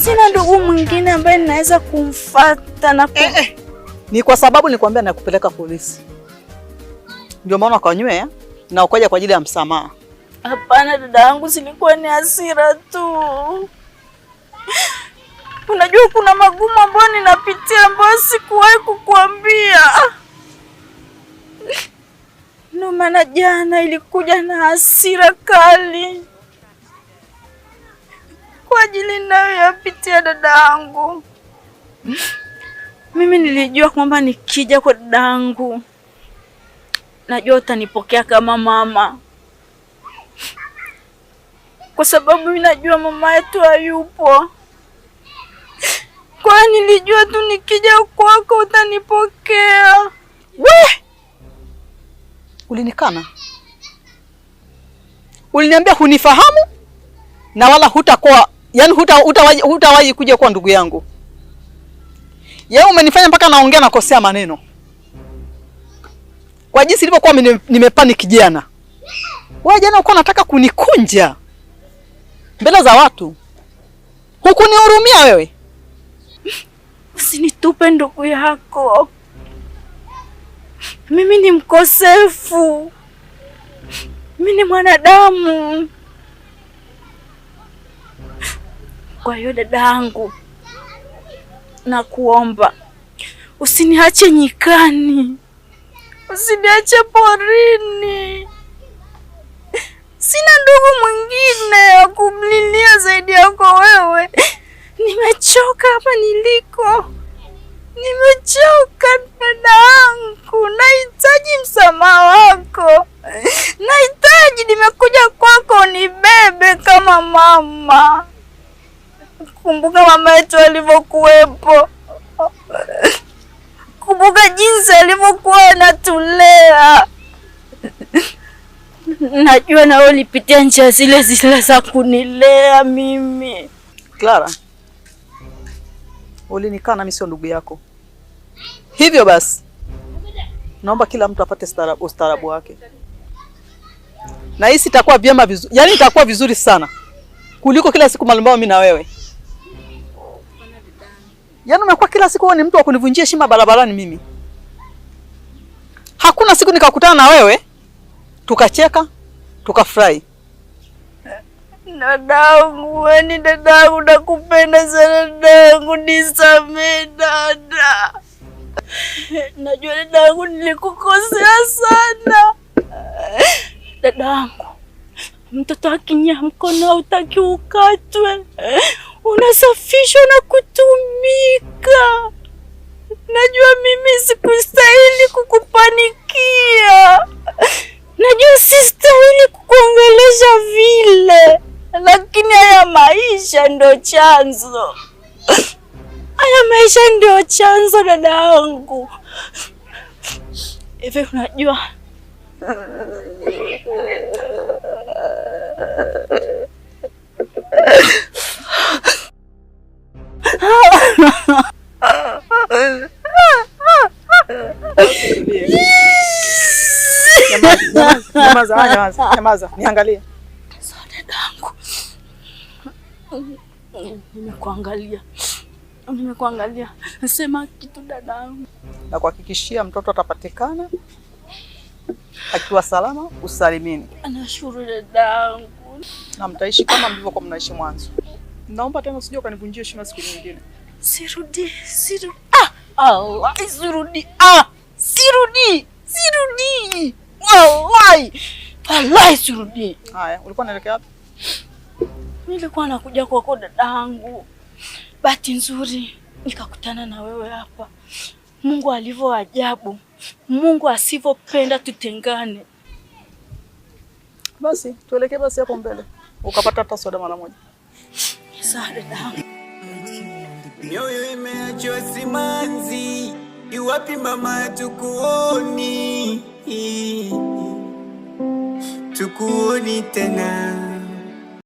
Sina ndugu mwingine ambaye ninaweza kumfata na Ni kwa sababu nilikwambia nakupeleka polisi, ndio maana ukanywea na ukaja kwa ajili ya msamaha. Hapana dada yangu, zilikuwa ni hasira tu. Unajua kuna magumu ambayo ninapitia ambayo sikuwahi kukuambia. Ndio maana jana ilikuja na hasira kali kwa ajili ninayoyapitia dada yangu. Mimi nilijua kwamba nikija kwa dada yangu, najua utanipokea kama mama, kwa sababu mimi najua mama yetu hayupo. Kwa hiyo nilijua tu nikija kwako utanipokea. We! Ulinikana, uliniambia hunifahamu na wala hutakuwa, yani hutawahi kuja kuwa ndugu yangu. Yeye umenifanya mpaka naongea nakosea maneno kwa jinsi nilivyokuwa nimepanic jana. Wewe jana ulikuwa unataka kunikunja mbele za watu, hukunihurumia wewe. Usinitupe ndugu yako, mimi ni mkosefu, mimi ni mwanadamu. Kwa hiyo dadangu, nakuomba usiniache nyikani, usiniache porini. Sina ndugu mwingine wa kumlilia zaidi yako wewe. Nimechoka hapa niliko, nimechoka dadangu, nahitaji msamaha wako, nahitaji, nimekuja kwako nibebe kama mama. Kumbuka mama yetu alivyokuwepo, kumbuka jinsi alivyokuwa anatulea. Najua na wewe ulipitia njia zile zile za kunilea mimi. Clara, ulinikana, mimi sio ndugu yako. Hivyo basi naomba kila mtu apate ustaarabu wake, na hii itakuwa vyema vizuri, yani itakuwa vizuri sana kuliko kila siku malumbano mimi na wewe. Yaani umekuwa kila siku wewe ni mtu wa kunivunjia heshima barabarani mimi. Hakuna siku nikakutana na wewe tukacheka tukafurahi. Dadangu, wewe ni dadangu, nakupenda sana dadangu, nisamee dada. Najua dadangu nilikukosea sana. Dadangu, mtoto akinya mkono hautaki ukatwe, unasafishwa na kutumika. Najua mimi sikustahili kukupanikia, najua sistahili kukuongelesha vile, lakini haya maisha ndo chanzo. Haya maisha ndio chanzo dadangu. Hivi unajua Nyamaza, nyamaza, nyamaza, niangalie. Sawa dadangu, nimekuangalia, nimekuangalia. Sema kitu dadangu. Na kuhakikishia mtoto atapatikana akiwa salama usalimini. Nashukuru dadangu. Na mtaishi kama mlivyokuwa mnaishi mwanzo. Naomba tena usije ukanivunjia heshima siku nyingine. Sirudi, sirudi. Ah, Allah, sirudi. Ah, sirudi. Sirudi. Wallahi. Wallahi sirudi. Haya, ulikuwa unaelekea wapi? Nilikuwa nakuja kwako dadangu. Bahati nzuri nikakutana na wewe hapa. Mungu alivyo ajabu. Mungu asivyopenda tutengane. Basi tuelekee basi hapo mbele. Ukapata hata soda mara moja. Sawa dadangu. Mioyo imeachwa simanzi, iwapi mama, tukuoni, tukuoni tena.